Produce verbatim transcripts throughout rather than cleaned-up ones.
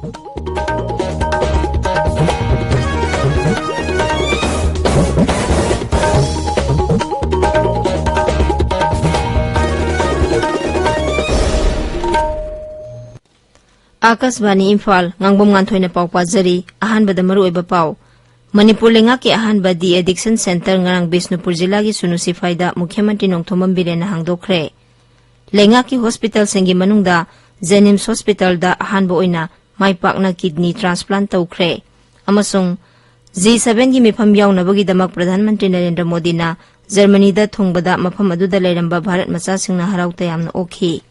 ꯑꯥꯀꯥꯁꯕꯥꯅꯤ ꯏꯝꯐꯥꯜ, ꯉꯥꯡꯕꯝ ꯉꯥꯟꯊꯣꯏꯅ ꯄꯥꯎ ꯄꯥꯖꯔꯤ꯫ ꯑꯍꯥꯟꯕꯗ ꯃꯔꯨꯑꯣꯏꯕ ꯄꯥꯎ꯫ ꯃꯅꯤꯄꯨꯔ ꯂꯩꯉꯥꯛꯀꯤ ꯑꯍꯥꯟꯕ ꯗꯤ ꯑꯦꯗꯤꯛꯁꯟ ꯁꯦꯟꯇꯔ ꯉꯔꯥꯡ ꯕꯤꯁꯅꯨꯄꯨꯔ ꯖꯤꯂꯥꯒꯤ ꯁꯨꯅꯨ ꯁꯤꯐꯥꯏꯗ ꯃꯨꯈ꯭ꯌ ꯃꯟꯇ꯭ꯔꯤ ꯅꯣꯡꯊꯣꯝꯕꯝ ꯕꯤꯔꯦꯟꯅ ꯍꯥꯡꯗꯣꯛꯈ꯭ꯔꯦ꯫ ꯂꯩꯉꯥꯛꯀꯤ ꯍꯣꯁꯄꯤꯇꯥꯜꯁꯤꯡꯒꯤ ꯃꯅꯨꯡꯗ ꯖꯦꯅꯤꯝꯁ ꯍꯣꯁꯄꯤꯇꯥꯜꯗ ꯑꯍꯥꯟꯕ ꯑꯣꯏꯅ ꯃꯥꯏ ꯄꯥꯛꯅ ꯀꯤꯗꯅꯤ ꯇ꯭ꯔꯥꯟꯁꯄ꯭ꯂꯥꯟ ꯇꯧꯈ꯭ꯔꯦ꯫ ꯑꯃꯁꯨꯡ ꯖꯤ ꯁꯚꯦꯟꯒꯤ ꯃꯤꯐꯝ ꯌꯥꯎꯅꯕꯒꯤꯗꯃꯛ ꯄ꯭ꯔꯙꯥꯟ ꯃꯟꯇ꯭ꯔꯤ ꯅꯔꯦꯟꯗ꯭ꯔ ꯃꯣꯗꯤꯅ ꯖꯔꯃꯅꯤꯗ ꯊꯨꯡꯕꯗ ꯃꯐꯝ ꯑꯗꯨꯗ ꯂꯩꯔꯝꯕ ꯚꯥꯔꯠ ꯃꯆꯥꯁꯤꯡꯅ ꯍꯔꯥꯎ ꯇꯌꯥꯝꯅ ꯑꯣꯛꯈꯤ꯫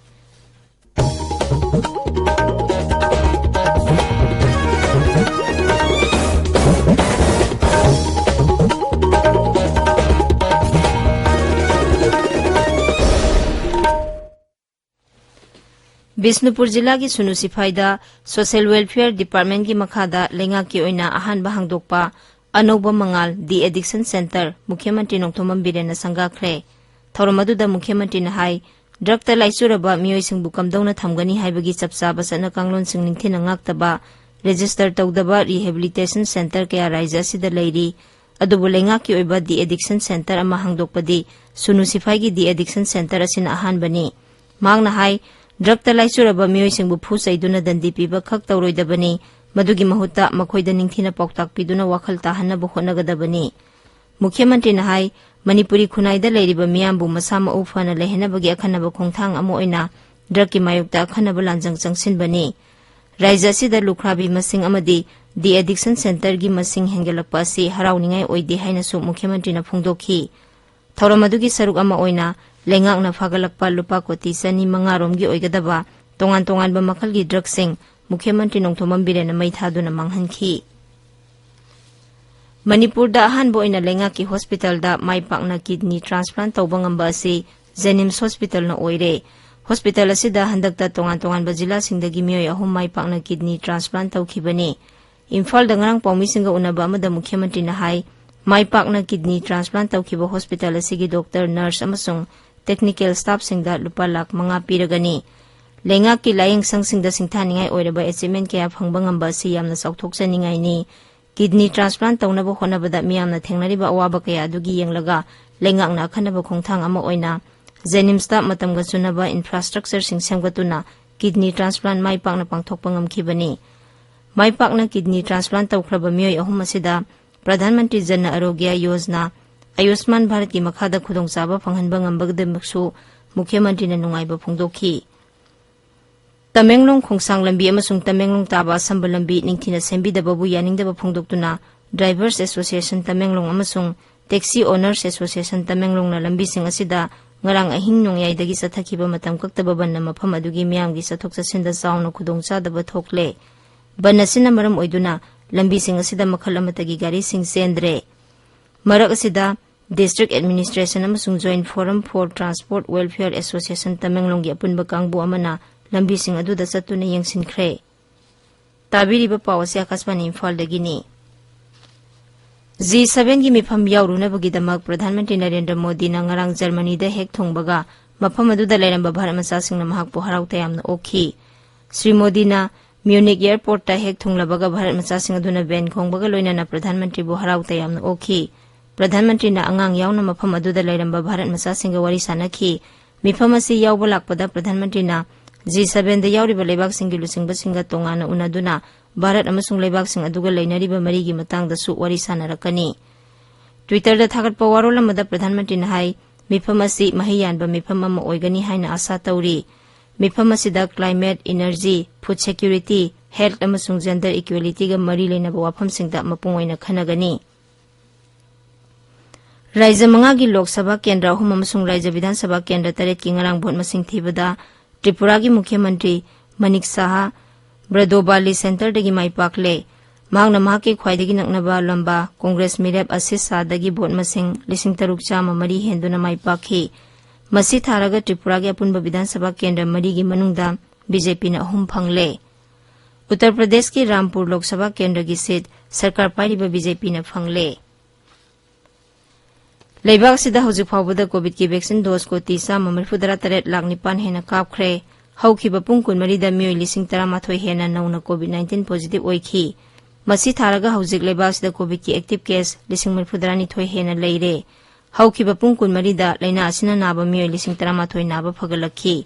ꯕꯤꯁꯅꯨꯄꯨꯔ ꯖꯤꯂꯥꯒꯤ ꯁꯨꯅꯨ ꯁꯤꯐꯥꯏꯗ ꯁꯣꯁꯤꯌꯦꯜ ꯋꯦꯜꯐꯤꯌꯔ ꯗꯤꯄꯥꯔꯠꯃꯦꯟꯒꯤ ꯃꯈꯥꯗ ꯂꯩꯉꯥꯛꯀꯤ ꯑꯣꯏꯅ ꯑꯍꯥꯟꯕ ꯍꯥꯡꯗꯣꯛꯄ ꯑꯅꯧꯕ ꯃꯉꯥꯜ ꯗꯤ ꯑꯦꯗꯤꯛꯁꯟ ꯁꯦꯟꯇꯔ ꯃꯨꯈ꯭ꯌ ꯃꯟꯇ꯭ꯔꯤ ꯅꯣꯡꯊꯣꯝꯕꯝ ꯕꯤꯔꯦꯟꯅ ꯁꯪꯒꯥꯈ꯭ꯔꯦ꯫ ꯊꯧꯔꯝ ꯑꯗꯨꯗ ꯃꯨꯈ꯭ꯌ ꯃꯟꯇ꯭ꯔꯤꯅ ꯍꯥꯏ, ꯗ꯭ꯔꯒꯇ ꯂꯥꯏꯆꯨꯔꯕ ꯃꯤꯑꯣꯏꯁꯤꯡꯕꯨ ꯀꯝꯗꯧꯅ ꯊꯝꯒꯅꯤ ꯍꯥꯏꯕꯒꯤ ꯆꯞ ꯆꯥꯕ ꯆꯠꯅ ꯀꯥꯡꯂꯣꯟꯁꯤꯡ ꯅꯤꯡꯊꯤꯅ ꯉꯥꯛꯇꯕ, ꯔꯦꯖꯤꯁꯇꯔ ꯇꯧꯗꯕ ꯔꯤꯍꯦꯕꯤꯂꯤꯇꯦꯁꯟ ꯁꯦꯟꯇꯔ ꯀꯌꯥ ꯔꯥꯏꯖ꯭ꯌ ꯑꯁꯤꯗ ꯂꯩꯔꯤ꯫ ꯑꯗꯨꯕꯨ ꯂꯩꯉꯥꯛꯀꯤ ꯑꯣꯏꯕ ꯗꯤ ꯑꯦꯗꯤꯛꯁꯟ ꯁꯦꯟꯇꯔ ꯑꯃ ꯍꯥꯡꯗꯣꯛꯄꯗꯤ ꯁꯨꯅꯨ ꯁꯤꯐꯥꯏꯒꯤ ꯗꯤ ꯑꯦꯗꯤꯛꯁꯟ ꯁꯦꯟꯇꯔ ꯑꯁꯤꯅ ꯑꯍꯥꯟꯕꯅꯤ꯫ ꯃꯍꯥꯛꯅ ꯍꯥꯏ, ꯗ꯭ꯔꯒꯇ ꯂꯥꯏꯆꯨꯔꯕ ꯃꯤꯑꯣꯏꯁꯤꯡꯕꯨ ꯐꯨ ꯆꯩꯗꯨꯅ ꯗꯟꯗꯤ ꯄꯤꯕ ꯈꯛ ꯇꯧꯔꯣꯏꯗꯕꯅꯤ, ꯃꯗꯨꯒꯤ ꯃꯍꯨꯠꯇ ꯃꯈꯣꯏꯗ ꯅꯤꯡꯊꯤꯅ ꯄꯥꯎꯇꯥꯛ ꯄꯤꯗꯨꯅ ꯋꯥꯈꯜ ꯇꯥꯍꯟꯅꯕ ꯍꯣꯠꯅꯒꯗꯕꯅꯤ꯫ ꯃꯨꯈ꯭ꯌ ꯃꯟꯇ꯭ꯔꯤꯅ ꯍꯥꯏ, ꯃꯅꯤꯄꯨꯔꯤ ꯈꯨꯟꯅꯥꯏꯗ ꯂꯩꯔꯤꯕ ꯃꯤꯌꯥꯝꯕꯨ ꯃꯁꯥ ꯃꯎ ꯐꯅ ꯂꯩꯍꯟꯅꯕꯒꯤ ꯑꯈꯟꯅꯕ ꯈꯣꯡꯊꯥꯡ ꯑꯃ ꯑꯣꯏꯅ ꯗ꯭ꯔꯒꯀꯤ ꯃꯥꯌꯣꯛꯇ ꯑꯈꯟꯅꯕ ꯂꯥꯟꯖꯪ ꯆꯪꯁꯤꯟꯕꯅꯤ꯫ ꯔꯥꯏꯖ꯭ꯌ ꯑꯁꯤꯗ ꯂꯨꯈ꯭ꯔꯥꯕꯤ ꯃꯁꯤꯡ ꯑꯃꯗꯤ ꯗꯤ ꯑꯦꯗꯤꯛꯁꯟ ꯁꯦꯟꯇꯔꯒꯤ ꯃꯁꯤꯡ ꯍꯦꯟꯒꯠꯂꯛꯄ ꯑꯁꯤ ꯍꯔꯥꯎꯅꯤꯡꯉꯥꯏ ꯑꯣꯏꯗꯦ ꯍꯥꯏꯅꯁꯨ ꯃꯨꯈ꯭ꯌ ꯃꯟꯇ꯭ꯔꯤꯅ ꯐꯣꯡꯗꯣꯛꯈꯤ꯫ ꯊꯧꯔꯝ ꯑꯗꯨꯒꯤ ꯁꯔꯨꯛ ꯑꯃ ꯑꯣꯏꯅ ꯂꯩꯉꯥꯛꯅ ꯐꯥꯒꯠꯂꯛꯄ ꯂꯨꯄꯥ ꯀꯣꯇꯤ ꯆꯅꯤ ꯃꯉꯥ ꯔꯣꯝꯒꯤ ꯑꯣꯏꯒꯗꯕ ꯇꯣꯉꯥꯟ ꯇꯣꯉꯥꯟꯕ ꯃꯈꯜꯒꯤ ꯗ꯭ꯔꯒꯁꯤꯡ ꯃꯨꯈ꯭ꯌ ꯃꯟꯇ꯭ꯔꯤ ꯅꯣꯡꯊꯣꯝꯕꯝ ꯕꯤꯔꯦꯟꯅ ꯃꯩ ꯊꯥꯗꯨꯅ ꯃꯥꯡꯍꯟꯈꯤ꯫ ꯃꯅꯤꯄꯨꯔꯗ ꯑꯍꯥꯟꯕ ꯑꯣꯏꯅ ꯂꯩꯉꯥꯛꯀꯤ ꯍꯣꯁꯄꯤꯇꯥꯜꯗ ꯃꯥꯏ ꯄꯥꯛꯅ ꯀꯤꯗꯅꯤ ꯇ꯭ꯔꯥꯟꯁꯄ꯭ꯂꯥꯟ ꯇꯧꯕ ꯉꯝꯕ ꯑꯁꯤ ꯖꯦꯅꯤꯝꯁ ꯍꯣꯁꯄꯤꯇꯥꯜꯅ ꯑꯣꯏꯔꯦ꯫ ꯍꯣꯁꯄꯤꯇꯥꯜ ꯑꯁꯤꯗ ꯍꯟꯗꯛꯇ ꯇꯣꯉꯥꯟ ꯇꯣꯉꯥꯟꯕ ꯖꯤꯂꯥꯁꯤꯡꯗꯒꯤ ꯃꯤꯑꯣꯏ ꯑꯍꯨꯝ ꯃꯥꯏ ꯄꯥꯛꯅ ꯀꯤꯗꯅꯤ ꯇ꯭ꯔꯥꯟꯁꯄ꯭ꯂꯥꯟ ꯇꯧꯈꯤꯕꯅꯤ꯫ ꯏꯝꯐꯥꯜꯗ ꯉꯔꯥꯡ ꯄꯥꯎꯃꯤꯁꯤꯡꯒ ꯎꯅꯕ ꯑꯃꯗ ꯃꯨꯈ꯭ꯌ ꯃꯟꯇ꯭ꯔꯤꯅ ꯍꯥꯏ, ꯃꯥꯏ ꯄꯥꯛꯅ ꯀꯤꯗꯅꯤ ꯇ꯭ꯔꯥꯟꯁꯄ꯭ꯂꯥꯟ ꯇꯧꯈꯤꯕ ꯍꯣꯁꯄꯤꯇꯥꯜ ꯑꯁꯤꯒꯤ ꯗꯣꯛꯇꯔ, ꯅꯔꯁ ꯑꯃꯁꯨꯡ ꯇꯦꯛꯅꯤꯀꯦꯜ ꯁ꯭ꯇꯥꯐꯁꯤꯡꯗ ꯂꯨꯄꯥ ꯂꯥꯈ ꯃꯉꯥ ꯄꯤꯔꯒꯅꯤ꯫ ꯂꯩꯉꯥꯛꯀꯤ ꯂꯥꯌꯦꯡꯁꯪꯁꯤꯡꯗ ꯁꯤꯡꯊꯥꯅꯤꯡꯉꯥꯏ ꯑꯣꯏꯔꯕ achievement ꯀꯌꯥ ꯐꯪꯕ ꯉꯝꯕ ꯑꯁꯤ ꯌꯥꯝꯅ ꯆꯥꯎꯊꯣꯛꯆꯅꯤꯡꯉꯥꯏꯅꯤ꯫ Kidney transplant ꯇꯧꯅꯕ ꯍꯣꯠꯅꯕꯗ ꯃꯤꯌꯥꯝꯅ ꯊꯦꯡꯅꯔꯤꯕ ꯑꯋꯥꯕ ꯀꯌꯥ ꯑꯗꯨꯒꯤ ꯌꯦꯡꯂꯒ ꯂꯩꯉꯥꯛꯅ ꯑꯈꯟꯅꯕ ꯈꯣꯡꯊꯥꯡ ꯑꯃ ꯑꯣꯏꯅ JNIMSꯇ ꯃꯇꯝꯒ ꯆꯨꯅꯕ infrastructureꯁꯤꯡ ꯁꯦꯝꯒꯠꯇꯨꯅ kidney transplant ꯃꯥꯏ ꯄꯥꯛꯅ ꯄꯥꯡꯊꯣꯛꯄ ꯉꯝꯈꯤꯕꯅꯤ꯫ ꯃꯥꯏ ꯄꯥꯛꯅ kidney transplant ꯇꯧꯈ꯭ꯔꯕ ꯃꯤꯑꯣꯏ ꯑꯍꯨꯝ ꯑꯁꯤꯗ ꯄ꯭ꯔꯙꯥꯟ ꯃꯟꯇ꯭ꯔꯤ ꯖꯟ ꯑꯔꯣꯒ꯭ꯌ ꯌꯣꯖꯅꯥ, ꯑꯌꯨꯁꯃꯥꯟ ꯚꯥꯔꯠꯀꯤ ꯃꯈꯥꯗ ꯈꯨꯗꯣꯡꯆꯥꯕ ꯐꯪꯍꯟꯕ ꯉꯝꯕꯒꯤꯗꯃꯛꯁꯨ ꯃꯨꯈ꯭ꯌ ꯃꯟꯇ꯭ꯔꯤꯅ ꯅꯨꯡꯉꯥꯏꯕ ꯐꯣꯡꯗꯣꯛꯈꯤ꯫ ꯇꯃꯦꯡꯂꯣꯡ ꯈꯣꯡꯁꯥꯡ ꯂꯝꯕꯤ ꯑꯃꯁꯨꯡ ꯇꯃꯦꯡꯂꯣꯡ ꯇꯥꯕ ꯑꯁꯝꯕ ꯂꯝꯕꯤ ꯅꯤꯡꯊꯤꯅ ꯁꯦꯝꯕꯤꯗꯕꯕꯨ ꯌꯥꯅꯤꯡꯗꯕ ꯐꯣꯡꯗꯣꯛꯇꯨꯅ Drivers Association ꯇꯃꯦꯡꯂꯣꯡ ꯑꯃꯁꯨꯡ Taxi Owners Association ꯇꯃꯦꯡꯂꯣꯡꯅ ꯂꯝꯕꯤꯁꯤꯡ ꯑꯁꯤꯗ ꯉꯔꯥꯡ ꯑꯍꯤꯡ ꯅꯣꯡꯌꯥꯏꯗꯒꯤ ꯆꯠꯊꯈꯤꯕ ꯃꯇꯝ ꯀꯛꯇꯕ ꯕꯟꯅ ꯃꯐꯝ ꯑꯗꯨꯒꯤ ꯃꯤꯌꯥꯝꯒꯤ ꯆꯠꯊꯣꯛ ꯆꯠꯁꯤꯟꯗ ꯆꯥꯎꯅ ꯈꯨꯗꯣꯡꯆꯥꯗꯕ ꯊꯣꯛꯂꯦ꯫ ꯕꯟ ꯑꯁꯤꯅ ꯃꯔꯝ ꯑꯣꯏꯗꯨꯅ ꯂꯝꯕꯤꯁꯤꯡ ꯑꯁꯤꯗ ꯃꯈꯜ ꯑꯃꯠꯇꯒꯤ ꯒꯥꯔꯤꯁꯤꯡ ꯆꯦꯟꯗ꯭ꯔꯦ꯫ ꯃꯔꯛ ꯑꯁꯤꯗ, District Administration ꯑꯃꯁꯨꯡ Joint Forum for Transport Welfare Association ꯇꯃꯦꯡꯂꯣꯡꯒꯤ ꯑꯄꯨꯟꯕ ꯀꯥꯡꯕꯨ ꯑꯃꯅ ꯂꯝꯕꯤꯁꯤꯡ ꯑꯗꯨꯗ ꯆꯠꯇꯨꯅ ꯌꯦꯡꯁꯤꯟꯈ꯭ꯔꯦ꯫ ꯇꯥꯕꯤꯔꯤꯕ ꯄꯥꯎ ꯑꯁꯤ ꯑꯀꯥꯁꯕꯥꯅꯤ ꯏꯝꯐꯥꯜꯗꯒꯤꯅꯤ꯫ G sevenꯒꯤ ꯃꯤꯐꯝ ꯌꯥꯎꯔꯨꯅꯕꯒꯤꯗꯃꯛ ꯄ꯭ꯔꯙꯥꯟ ꯃꯟꯇ꯭ꯔꯤ ꯅꯔꯦꯟꯗ꯭ꯔ ꯃꯣꯗꯤꯅ ꯉꯔꯥꯡ ꯖꯔꯃꯅꯤꯗ ꯍꯦꯛ ꯊꯨꯡꯕꯒ ꯃꯐꯝ ꯑꯗꯨꯗ ꯂꯩꯔꯝꯕ ꯚꯥꯔꯠ ꯃꯆꯥꯁꯤꯡꯅ ꯃꯍꯥꯛꯄꯨ ꯍꯔꯥꯎ ꯇꯌꯥꯝꯅ ꯑꯣꯛꯈꯤ꯫ ꯁ꯭ꯔꯤ ꯃꯣꯗꯤꯅ ꯃ꯭ꯌꯨꯅꯤꯛ ꯑꯦꯌꯔꯄꯣꯔꯠꯇ ꯍꯦꯛ ꯊꯨꯡꯂꯕꯒ ꯚꯥꯔꯠ ꯃꯆꯥꯁꯤꯡ ꯑꯗꯨꯅ ꯕꯦꯟ ꯈꯣꯡꯕꯒ ꯂꯣꯏꯅꯅ ꯄ꯭ꯔꯙꯥꯟ ꯃꯟꯇ꯭ꯔꯤꯕꯨ ꯍꯔꯥꯎ ꯇꯌꯥꯝꯅ ꯑꯣꯛꯈꯤ꯫ ꯄ꯭ꯔꯙꯥꯟ ꯃꯟꯇ꯭ꯔꯤꯅ ꯑꯉꯥꯡ ꯌꯥꯎꯅ ꯃꯐꯝ ꯑꯗꯨꯗ ꯂꯩꯔꯝꯕ ꯚꯥꯔꯠ ꯃꯆꯥꯁꯤꯡꯒ ꯋꯥꯔꯤ ꯁꯥꯅꯈꯤ꯫ ꯃꯤꯐꯝ ꯑꯁꯤ ꯌꯥꯎꯕ ꯂꯥꯛꯄꯗ ꯄ꯭ꯔꯙꯥꯟ ꯃꯟꯇ꯭ꯔꯤꯅ G sevenꯗ ꯌꯥꯎꯔꯤꯕ ꯂꯩꯕꯥꯛꯁꯤꯡꯒꯤ ꯂꯨꯆꯤꯡꯕꯁꯤꯡꯒ ꯇꯣꯉꯥꯟꯅ ꯎꯅꯗꯨꯅ ꯚꯥꯔꯠ ꯑꯃꯁꯨꯡ ꯂꯩꯕꯥꯛꯁꯤꯡ ꯑꯗꯨꯒ ꯂꯩꯅꯔꯤꯕ ꯃꯔꯤꯒꯤ ꯃꯇꯥꯡꯗꯁꯨ ꯋꯥꯔꯤ ꯁꯥꯅꯔꯛꯀꯅꯤ꯫ Twitterꯗ ꯊꯥꯒꯠꯄ ꯋꯥꯔꯣꯜ ꯑꯃꯗ ꯄ꯭ꯔꯙꯥꯟ ꯃꯟꯇ꯭ꯔꯤꯅ ꯍꯥꯏ, ꯃꯤꯐꯝ ꯑꯁꯤ ꯃꯍꯩ ꯌꯥꯟꯕ ꯃꯤꯐꯝ ꯑꯃ ꯑꯣꯏꯒꯅꯤ ꯍꯥꯏꯅ ꯑꯥꯁꯥ ꯇꯧꯔꯤ꯫ ꯃꯤꯐꯝ ꯑꯁꯤꯗ climate, energy, food security, health ꯑꯃꯁꯨꯡ gender equalityꯒ ꯃꯔꯤ ꯂꯩꯅꯕ ꯋꯥꯐꯝꯁꯤꯡꯗ ꯃꯄꯨꯡ ꯑꯣꯏꯅ ꯈꯟꯅꯒꯅꯤ꯫ ꯔꯥꯏꯖ꯭ꯌ ꯃꯉꯥꯒꯤ ꯂꯣꯛ ꯁꯚꯥ ꯀꯦꯟꯗ꯭ꯔ ꯑꯍꯨꯝ ꯑꯃꯁꯨꯡ ꯔꯥꯏꯖ꯭ꯌ ꯕꯤꯙꯥꯟ ꯁꯚꯥ ꯀꯦꯟꯗ꯭ꯔ ꯇꯔꯦꯠꯀꯤ ꯉꯔꯥꯡ ꯚꯣꯠ ꯃꯁꯤꯡ ꯊꯤꯕꯗ ꯇ꯭ꯔꯤꯄꯨꯔꯥꯒꯤ ꯃꯨꯈ꯭ꯌ ꯃꯟꯇ꯭ꯔꯤ ꯃꯅꯤꯛ ꯁꯍꯥ ꯕ꯭ꯔꯗꯣꯕꯥꯂꯤ ꯁꯦꯟꯇꯔꯗꯒꯤ ꯃꯥꯏ ꯄꯥꯛꯂꯦ꯫ ꯃꯍꯥꯛꯅ ꯃꯍꯥꯛꯀꯤ ꯈ꯭ꯋꯥꯏꯗꯒꯤ ꯅꯛꯅꯕ ꯂꯝꯕꯥ ꯀꯣꯡꯒ꯭ꯔꯦꯁ ꯃꯤꯔꯦꯞ ꯑꯁꯤꯁ ꯁꯥꯗꯒꯤ ꯚꯣꯠ ꯃꯁꯤꯡ ꯂꯤꯁꯤꯡ ꯇꯔꯨꯛ ꯆꯥꯝꯃ ꯃꯔꯤ ꯍꯦꯟꯗꯨꯅ ꯃꯥꯏ ꯄꯥꯛꯈꯤ꯫ ꯃꯁꯤ ꯊꯥꯔꯒ ꯇ꯭ꯔꯤꯄꯨꯔꯥꯒꯤ ꯑꯄꯨꯟꯕ ꯕꯤꯙꯥꯟ ꯁꯚꯥ ꯀꯦꯟꯗ꯭ꯔ ꯃꯔꯤꯒꯤ ꯃꯅꯨꯡꯗ BJPꯅ ꯑꯍꯨꯝ ꯐꯪꯂꯦ꯫ ꯎꯠꯇꯔ ꯄ꯭ꯔꯗꯦꯁꯀꯤ ꯔꯥꯝꯄꯨꯔ ꯂꯣꯛ ꯁꯚꯥ ꯀꯦꯟꯗ꯭ꯔꯒꯤ ꯁꯤꯠ ꯁꯔꯀꯥꯔ ꯄꯥꯏꯔꯤꯕ BJPꯅ ꯐꯪꯂꯦ꯫ ꯂꯩꯕꯥꯛ ꯑꯁꯤꯗ ꯍꯧꯖꯤꯛ ꯐꯥꯎꯕꯗ ꯀꯣꯚꯤꯗꯀꯤ ꯚꯦꯛꯁꯤꯟ ꯗꯣꯁ ꯀꯣꯇꯤ ꯆꯥꯝꯃ ꯃꯔꯤꯐꯨ ꯇꯔꯥ ꯇꯔꯦꯠ ꯂꯥꯈ ꯅꯤꯄꯥꯟ ꯍꯦꯟꯅ ꯀꯥꯞꯈ꯭ꯔꯦ꯫ ꯍꯧꯈꯤꯕ ꯄꯨꯡ ꯀꯨꯟꯃꯔꯤꯗ ꯃꯤꯑꯣꯏ ꯂꯤꯁꯤꯡ ꯇꯔꯥꯃꯥꯊꯣꯏ ꯍꯦꯟꯅ ꯅꯧꯅ COVID nineteen positive ꯑꯣꯏꯈꯤ꯫ ꯃꯁꯤ ꯊꯥꯔꯒ ꯍꯧꯖꯤꯛ ꯂꯩꯕꯥꯛ ꯑꯁꯤꯗ COVIDꯀꯤ active case ꯂꯤꯁꯤꯡ ꯃꯔꯤꯐꯨꯇꯔꯥꯅꯤꯊꯣꯏ ꯍꯦꯟꯅ ꯂꯩꯔꯦ꯫ ꯍꯧꯈꯤꯕ ꯄꯨꯡ ꯀꯨꯟꯃꯔꯤꯗ ꯂꯥꯏꯅꯥ ꯑꯁꯤꯅ ꯅꯥꯕ ꯃꯤꯑꯣꯏ ꯂꯤꯁꯤꯡ ꯇꯔꯥꯃꯥꯊꯣꯏ ꯅꯥꯕ ꯐꯒꯠꯂꯛꯈꯤ꯫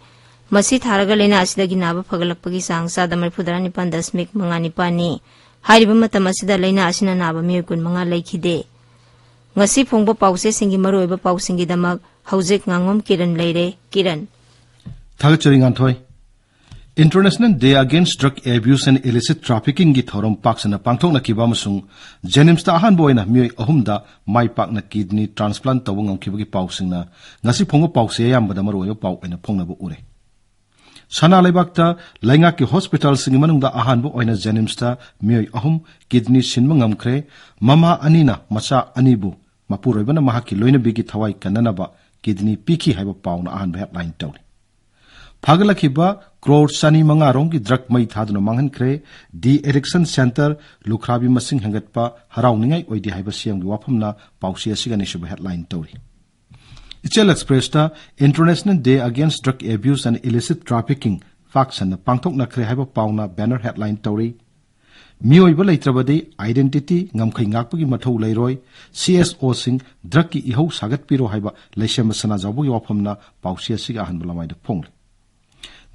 ꯃꯁꯤ ꯊꯥꯔꯒ ꯂꯥꯏꯅꯥ ꯑꯁꯤꯗꯒꯤ ꯅꯥꯕ ꯐꯒꯠꯂꯛꯄꯒꯤ ꯆꯥꯡ ꯆꯥꯗ ꯃꯔꯤꯐꯨꯇꯔꯥꯅꯤꯄꯥꯟ ꯗꯁꯃꯤꯛ ꯃꯉꯥ ꯅꯤꯄꯥꯟꯅꯤ꯫ ꯍꯥꯏꯔꯤꯕ ꯃꯇꯝ ꯑꯁꯤꯗ ꯂꯥꯏꯅꯥ ꯑꯁꯤꯅ ꯅꯥꯕ ꯃꯤꯑꯣꯏ ꯀꯨꯟꯃꯉꯥ ꯂꯩꯈꯤꯗꯦ꯫ ꯉꯁꯤ ꯐꯣꯡꯕ ꯄꯥꯎꯆꯦꯁꯤꯡꯒꯤ ꯃꯔꯨꯑꯣꯏꯕ ꯄꯥꯎꯁꯤꯡꯒꯤꯗꯃꯛ ꯍꯧꯖꯤꯛ ꯉꯥꯉꯣꯝ ꯀꯤꯔꯟ ꯂꯩꯔꯦ꯫ ꯀꯤꯔꯟ꯫ ꯊꯥꯒꯠꯆꯔꯤ ꯉꯥꯟꯊꯣꯏ꯫ International Day Against Drug Abuse and Illicit Traffickingꯒꯤ ꯊꯧꯔꯝ ꯄꯥꯛ ꯁꯟꯅ ꯄꯥꯡꯊꯣꯛꯅꯈꯤꯕ ꯑꯃꯁꯨꯡ JNIMSꯇ ꯑꯍꯥꯟꯕ ꯑꯣꯏꯅ ꯃꯤꯑꯣꯏ ꯑꯍꯨꯝꯗ ꯃꯥꯏ ꯄꯥꯛꯅ kidney transplant ꯇꯧꯕ ꯉꯝꯈꯤꯕꯒꯤ ꯄꯥꯎꯁꯤꯡꯅ ꯉꯁꯤ ꯐꯣꯡꯕ ꯄꯥꯎꯆꯦ ꯑꯌꯥꯝꯕꯗ ꯃꯔꯨꯑꯣꯏꯕ ꯄꯥꯎ ꯑꯣꯏꯅ ꯐꯣꯡꯅꯕ ꯎꯔꯦ꯫ ꯁꯅꯥ ꯂꯩꯕꯥꯛꯇ ꯂꯩꯉꯥꯛꯀꯤ hospitalꯁꯤꯡꯒꯤ ꯃꯅꯨꯡꯗ ꯑꯍꯥꯟꯕ ꯑꯣꯏꯅ JNIMSꯇ ꯃꯤꯑꯣꯏ ꯑꯍꯨꯝ kidney ꯁꯤꯟꯕ ꯉꯝꯈ꯭ꯔꯦ꯫ ꯃꯃꯥ ꯑꯅꯤꯅ ꯃꯆꯥ ꯑꯅꯤꯕꯨ ꯃꯄꯨꯔꯣꯏꯕꯅ ꯃꯍꯥꯛꯀꯤ ꯂꯣꯏꯅꯕꯤꯒꯤ ꯊꯋꯥꯏ ꯀꯟꯅꯅꯕ kidney ꯄꯤꯈꯤ ꯍꯥꯏꯕ ꯄꯥꯎꯅ ꯑꯍꯥꯟꯕ headline ꯇꯧꯔꯤ꯫ ꯐꯥꯒꯠꯂꯛꯈꯤꯕ ꯀ꯭ꯔꯣꯔ ꯆꯅꯤ ꯃꯉꯥ ꯔꯣꯝꯒꯤ drug ꯃꯩ ꯊꯥꯗꯨꯅ ꯃꯥꯡꯍꯟꯈ꯭ꯔꯦ꯫ De-addiction centre ꯂꯨꯈ꯭ꯔꯥꯕꯤ ꯃꯁꯤꯡ ꯍꯦꯟꯒꯠꯄ ꯍꯔꯥꯎꯅꯤꯡꯉꯥꯏ ꯑꯣꯏꯗꯦ ꯍꯥꯏꯕ CMꯒꯤ ꯋꯥꯐꯝꯅ ꯄꯥꯎꯆꯦ ꯑꯁꯤꯒꯤ ꯑꯅꯤꯁꯨꯕ headline ꯇꯧꯔꯤ꯫ ꯏꯆꯦꯜ Expressꯇ International Day Against Drug Abuse and Illicit Trafficking ꯄꯥꯛ ꯁꯟꯅ ꯄꯥꯡꯊꯣꯛꯅꯈ꯭ꯔꯦ ꯍꯥꯏꯕ ꯄꯥꯎꯅ banner headline ꯇꯧꯔꯤ꯫ ꯃꯤꯑꯣꯏꯕ ꯂꯩꯇ꯭ꯔꯕꯗꯤ identity ꯉꯝꯈꯩ ꯉꯥꯛꯄꯒꯤ ꯃꯊꯧ ꯂꯩꯔꯣꯏ, CSOꯁꯤꯡ drugꯀꯤ ꯏꯍꯧ ꯁꯥꯒꯠꯄꯤꯔꯣ ꯍꯥꯏꯕ ꯂꯩꯁꯦꯝꯕ ꯁꯅꯥꯖꯥꯎꯕꯒꯤ ꯋꯥꯐꯝꯅ ꯄꯥꯎꯆꯦ ꯑꯁꯤꯒꯤ ꯑꯍꯥꯟꯕ ꯂꯃꯥꯏꯗ ꯐꯣꯡꯂꯤ꯫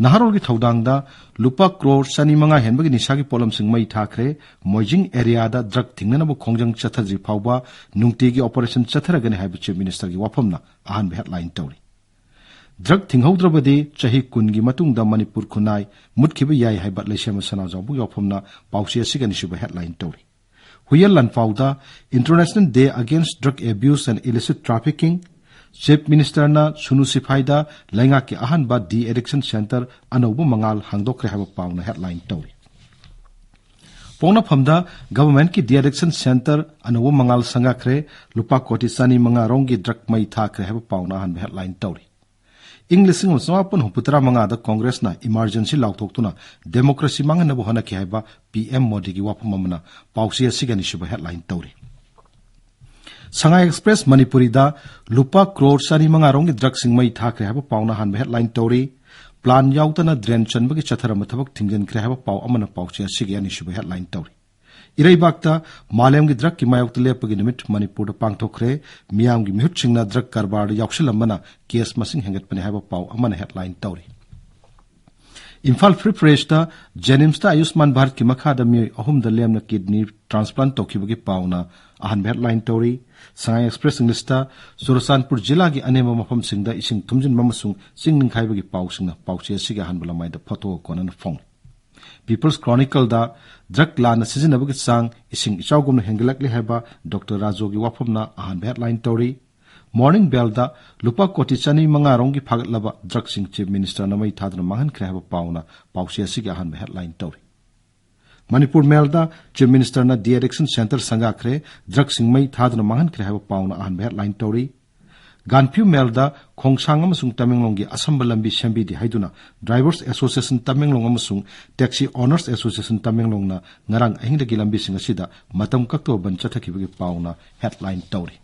ꯅꯍꯥꯔꯣꯜꯒꯤ ꯊꯧꯗꯥꯡꯗ ꯂꯨꯄꯥ ꯀ꯭ꯔꯣꯔ ꯆꯅꯤ ꯃꯉꯥ ꯍꯦꯟꯕꯒꯤ ꯅꯤꯁꯥꯒꯤ ꯄꯣꯠꯂꯝꯁꯤꯡ ꯃꯩ ꯊꯥꯈ꯭ꯔꯦ꯫ ꯃꯣꯏꯖꯤꯡ areaꯗ drug ꯊꯤꯡꯅꯅꯕ ꯈꯣꯡꯖꯪ ꯆꯠꯊꯗ꯭ꯔꯤ ꯐꯥꯎꯕ ꯅꯨꯡꯇꯤꯒꯤ operation ꯆꯠꯊꯔꯒꯅꯤ ꯍꯥꯏꯕ Chief Ministerꯒꯤ ꯋꯥꯐꯝꯅ ꯑꯍꯥꯟꯕ headline ꯇꯧꯔꯤ꯫ Drug ꯊꯤꯡꯍꯧꯗ꯭ꯔꯕꯗꯤ ꯆꯍꯤ ꯀꯨꯟꯒꯤ ꯃꯇꯨꯡꯗ ꯃꯅꯤꯄꯨꯔ ꯈꯨꯟꯅꯥꯏ ꯃꯨꯠꯈꯤꯕ ꯌꯥꯏ ꯍꯥꯏꯕ ꯂꯩꯁꯦꯝꯕ ꯁꯅꯥꯖꯥꯎꯕꯒꯤ ꯋꯥꯐꯝꯅ ꯄꯥꯎꯆꯦ ꯑꯁꯤꯒꯤ ꯑꯅꯤꯁꯨꯕ headline ꯇꯧꯔꯤ꯫ ꯍꯨꯏꯌꯦꯟ ꯂꯥꯟꯐꯥꯎꯗ International Day Against Drug Abuse and Illicit Trafficking, Chief Ministerꯅ ꯁꯨꯅꯨ ꯁꯤꯐꯥꯏꯗ ꯂꯩꯉꯥꯛꯀꯤ ꯑꯍꯥꯟꯕ de-addiction centre ꯑꯅꯧꯕ ꯃꯉꯥꯜ ꯍꯥꯡꯗꯣꯛꯈ꯭ꯔꯦ ꯍꯥꯏꯕ ꯄꯥꯎꯅ headline ꯇꯧꯔꯤ꯫ ꯄꯣꯛꯅꯐꯝꯗ governmentꯀꯤ de-addiction centre ꯑꯅꯧꯕ ꯃꯉꯥꯜ ꯁꯪꯒꯥꯈ꯭ꯔꯦ꯫ ꯂꯨꯄꯥ ꯀꯣꯇꯤ ꯆꯅꯤ ꯃꯉꯥ ꯔꯣꯝꯒꯤ drug ꯃꯩ ꯊꯥꯈ꯭ꯔꯦ ꯍꯥꯏꯕ ꯄꯥꯎꯅ ꯑꯍꯥꯟꯕ headline ꯇꯧꯔꯤ꯫ ꯏꯪ ꯂꯤꯁꯤꯡ ꯑꯃ ꯆꯃꯥꯄꯟ ꯍꯨꯝꯐꯨꯇꯔꯥ ꯃꯉꯥꯗ Congressꯅ emergency ꯂꯥꯎꯊꯣꯛꯇꯨꯅ democracy ꯃꯥꯡꯍꯟꯅꯕ ꯍꯣꯠꯅꯈꯤ ꯍꯥꯏꯕ PM ꯃꯣꯗꯤꯒꯤ ꯋꯥꯐꯝ ꯑꯃꯅ ꯄꯥꯎꯆꯦ ꯑꯁꯤꯒꯤ ꯑꯅꯤꯁꯨꯕ headline ꯇꯧꯔꯤ꯫ ꯁꯉꯥꯏ Express ꯃꯅꯤꯄꯨꯔꯤꯗ ꯂꯨꯄꯥ ꯀ꯭ꯔꯣꯔ ꯆꯅꯤ ꯃꯉꯥ ꯔꯣꯝꯒꯤ drugꯁꯤꯡ ꯃꯩ ꯊꯥꯈ꯭ꯔꯦ ꯍꯥꯏꯕ ꯄꯥꯎꯅ ꯑꯍꯥꯟꯕ headline ꯇꯧꯔꯤ꯫ plan ꯌꯥꯎꯗꯅ drain ꯆꯟꯕꯒꯤ ꯆꯠꯊꯔꯝꯕ ꯊꯕꯛ ꯊꯤꯡꯖꯤꯟꯈ꯭ꯔꯦ ꯍꯥꯏꯕ ꯄꯥꯎ ꯑꯃꯅ ꯄꯥꯎꯆꯦ ꯑꯁꯤꯒꯤ ꯑꯅꯤꯁꯨꯕ headline ꯇꯧꯔꯤ꯫ ꯏꯔꯩꯕꯥꯛꯇ ꯃꯥꯂꯦꯝꯒꯤ drugꯀꯤ ꯃꯥꯌꯣꯛꯇ ꯂꯦꯞꯄꯒꯤ ꯅꯨꯃꯤꯠ ꯃꯅꯤꯄꯨꯔꯗ ꯄꯥꯡꯊꯣꯛꯈ꯭ꯔꯦ꯫ ꯃꯤꯌꯥꯝꯒꯤ ꯃꯤꯍꯨꯠꯁꯤꯡꯅ drug ꯀꯔꯕꯥꯔꯗ ꯌꯥꯎꯁꯤꯜꯂꯝꯕꯅ case ꯃꯁꯤꯡ ꯍꯦꯟꯒꯠꯄꯅꯤ ꯍꯥꯏꯕ ꯄꯥꯎ ꯑꯃꯅ headline ꯇꯧꯔꯤ꯫ ꯏꯝꯐꯥꯜ Free Pressꯇ JNIMSꯇ ꯑꯌꯨꯁꯃꯥꯟ ꯚꯥꯔꯠꯀꯤ ꯃꯈꯥꯗ ꯃꯤꯑꯣꯏ ꯑꯍꯨꯝꯗ ꯂꯦꯝꯅ kidney transplant ꯇꯧꯈꯤꯕꯒꯤ ꯄꯥꯎꯅ ꯑꯍꯥꯟꯕ headline ꯇꯧꯔꯤ꯫ ꯁꯉꯥꯏ Express Englishꯇ ꯆꯨꯔꯆꯥꯟꯄꯨꯔ ꯖꯤꯂꯥꯒꯤ ꯑꯅꯦꯝꯕ ꯃꯐꯝꯁꯤꯡꯗ ꯏꯁꯤꯡ ꯊꯨꯝꯖꯤꯟꯕ ꯑꯃꯁꯨꯡ ꯆꯤꯡ ꯅꯤꯡꯈꯥꯏꯕꯒꯤ ꯄꯥꯎꯁꯤꯡꯅ ꯄꯥꯎꯆꯦ ꯑꯁꯤꯒꯤ ꯑꯍꯥꯟꯕ ꯂꯃꯥꯏꯗ ꯐꯣꯇꯣꯒ ꯀꯣꯟꯅꯅ ꯐꯣꯡꯂꯤ꯫ People's Chronicleꯗ drug ꯂꯥꯟꯅ ꯁꯤꯖꯤꯟꯅꯕꯒꯤ ꯆꯥꯡ ꯏꯁꯤꯡ ꯏꯆꯥꯎꯒꯨꯝꯅ ꯍꯦꯟꯒꯠꯂꯛꯂꯤ ꯍꯥꯏꯕ ꯗꯣꯛꯇꯔ ꯔꯥꯖꯨꯒꯤ ꯋꯥꯐꯝꯅ ꯑꯍꯥꯟꯕ headline ꯇꯧꯔꯤ꯫ Morning Bellꯗ ꯂꯨꯄꯥ ꯀꯣꯇꯤ ꯆꯅꯤ ꯃꯉꯥ ꯔꯣꯝꯒꯤ ꯐꯥꯒꯠꯂꯕ drugꯁꯤꯡ Chief Ministerꯅ ꯃꯩ ꯊꯥꯗꯨꯅ ꯃꯥꯡꯍꯟꯈ꯭ꯔꯦ ꯍꯥꯏꯕ ꯄꯥꯎꯅ ꯄꯥꯎꯆꯦ ꯑꯁꯤꯒꯤ ꯑꯍꯥꯟꯕ headline ꯇꯧꯔꯤ꯫ Manipur Mailꯗ Chief Ministerꯅ de-addiction centre ꯁꯪꯒꯥꯈ꯭ꯔꯦ, drugꯁꯤꯡ ꯃꯩ ꯊꯥꯗꯨꯅ ꯃꯥꯡꯍꯟꯈ꯭ꯔꯦ ꯍꯥꯏꯕ ꯄꯥꯎꯅ ꯑꯍꯥꯟꯕ headline ꯇꯧꯔꯤ꯫ Gaanphiu Mailꯗ ꯈꯣꯡꯁꯥꯡ ꯑꯃꯁꯨꯡ ꯇꯃꯦꯡꯂꯣꯡꯒꯤ ꯑꯁꯝꯕ ꯂꯝꯕꯤ ꯁꯦꯝꯕꯤꯗꯦ ꯍꯥꯏꯗꯨꯅ Drivers Association ꯇꯃꯦꯡꯂꯣꯡ ꯑꯃꯁꯨꯡ Taxi Owners Association ꯇꯃꯦꯡꯂꯣꯡꯅ ꯉꯔꯥꯡ ꯑꯍꯤꯡꯗꯒꯤ ꯂꯝꯕꯤꯁꯤꯡ ꯑꯁꯤꯗ ꯃꯇꯝ ꯀꯛꯇꯕ ꯕꯟ ꯆꯠꯊꯈꯤꯕꯒꯤ ꯄꯥꯎꯅ headline ꯇꯧꯔꯤ꯫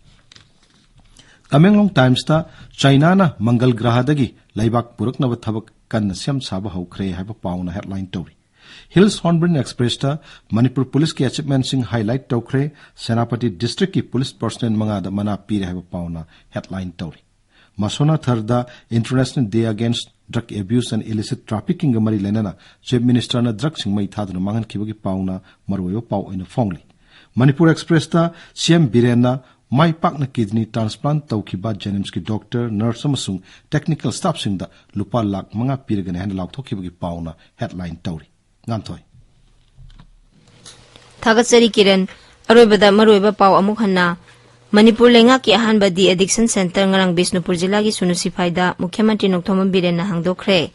Tamenglong Timesꯇ ꯆꯥꯏꯅꯥꯅ ꯃꯪꯒꯜ ꯒ꯭ꯔꯍꯗꯒꯤ ꯂꯩꯕꯥꯛ ꯄꯨꯔꯛꯅꯕ ꯊꯕꯛ ꯀꯟꯅ ꯁꯦꯝ ꯁꯥꯕ ꯍꯧꯈ꯭ꯔꯦ ꯍꯥꯏꯕ ꯄꯥꯎꯅ headline ꯇꯧꯔꯤ꯫ Hills Hornbill Expressꯇ ꯃꯅꯤꯄꯨꯔ ꯄꯨꯂꯤꯁꯀꯤ achievementꯁꯤꯡ highlight ꯇꯧꯈ꯭ꯔꯦ꯫ ꯁꯦꯅꯥꯄꯇꯤ districtꯀꯤ ꯄꯨꯂꯤꯁ personnel ꯃꯉꯥꯗ ꯃꯅꯥ ꯄꯤꯔꯦ ꯍꯥꯏꯕ ꯄꯥꯎꯅ headline ꯇꯧꯔꯤ꯫ ꯃꯁꯣꯅꯥꯊꯔꯗ International Day Against Drug Abuse and Illicit Traffickingꯒ ꯃꯔꯤ ꯂꯩꯅꯅ Chief Ministerꯅ drugꯁꯤꯡ ꯃꯩ ꯊꯥꯗꯨꯅ ꯃꯥꯡꯍꯟꯈꯤꯕꯒꯤ ꯄꯥꯎꯅ ꯃꯔꯨꯑꯣꯏꯕ ꯄꯥꯎ ꯑꯣꯏꯅ ꯐꯣꯡꯂꯤ꯫ Manipur Expressꯇ CM ꯕꯤꯔꯦꯟꯅ ꯃꯥꯏ ꯄꯥꯛꯅ kidney transplant ꯇꯧꯈꯤꯕ JNIMSꯀꯤ doctor, nurse ꯑꯃꯁꯨꯡ technical staffꯁꯤꯡꯗ ꯂꯨꯄꯥ ꯂꯥꯈ ꯃꯉꯥ ꯄꯤꯔꯒꯅꯤ ꯍꯥꯏꯅ ꯂꯥꯎꯊꯣꯛꯈꯤꯕꯒꯤ ꯄꯥꯎꯅ headline ꯇꯧꯔꯤ꯫ ꯉꯥꯟꯊꯣꯏ꯫ ꯊꯥꯒꯠꯆꯔꯤ ꯀꯤꯔꯟ꯫ ꯑꯔꯣꯏꯕꯗ ꯃꯔꯨꯑꯣꯏꯕ ꯄꯥꯎ ꯑꯃꯨꯛ ꯍꯟꯅ꯫ ꯃꯅꯤꯄꯨꯔ ꯂꯩꯉꯥꯛꯀꯤ ꯑꯍꯥꯟꯕ de-addiction centre ꯉꯔꯥꯡ ꯕꯤꯁꯅꯨꯄꯨꯔ ꯖꯤꯂꯥꯒꯤ ꯁꯨꯅꯨ ꯁꯤꯐꯥꯏꯗ ꯃꯨꯈ꯭ꯌ ꯃꯟꯇ꯭ꯔꯤ ꯅꯣꯡꯊꯣꯝꯕꯝ ꯕꯤꯔꯦꯟꯅ ꯍꯥꯡꯗꯣꯛꯈ꯭ꯔꯦ꯫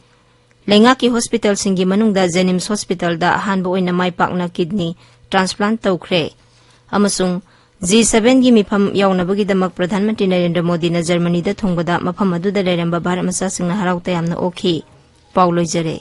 ꯂꯩꯉꯥꯛꯀꯤ hospitalꯁꯤꯡꯒꯤ ꯃꯅꯨꯡꯗ JNIMS hospitalꯗ ꯑꯍꯥꯟꯕ ꯑꯣꯏꯅ ꯃꯥꯏ ꯄꯥꯛꯅ kidney transplant ꯇꯧꯈ꯭ꯔꯦ꯫ ꯑꯃꯁꯨꯡ G sevenꯒꯤ ꯃꯤꯐꯝ ꯌꯥꯎꯅꯕꯒꯤꯗꯃꯛ ꯄ꯭ꯔꯙꯥꯟ ꯃꯟꯇ꯭ꯔꯤ ꯅꯔꯦꯟꯗ꯭ꯔ ꯃꯣꯗꯤꯅ ꯖꯔꯃꯅꯤꯗ ꯊꯨꯡꯕꯗ ꯃꯐꯝ ꯑꯗꯨꯗ ꯂꯩꯔꯝꯕ ꯚꯥꯔꯠ ꯃꯆꯥꯁꯤꯡꯅ ꯍꯔꯥꯎ ꯇꯌꯥꯝꯅ ꯑꯣꯛꯈꯤ꯫ ꯄꯥꯎ ꯂꯣꯏꯖꯔꯦ꯫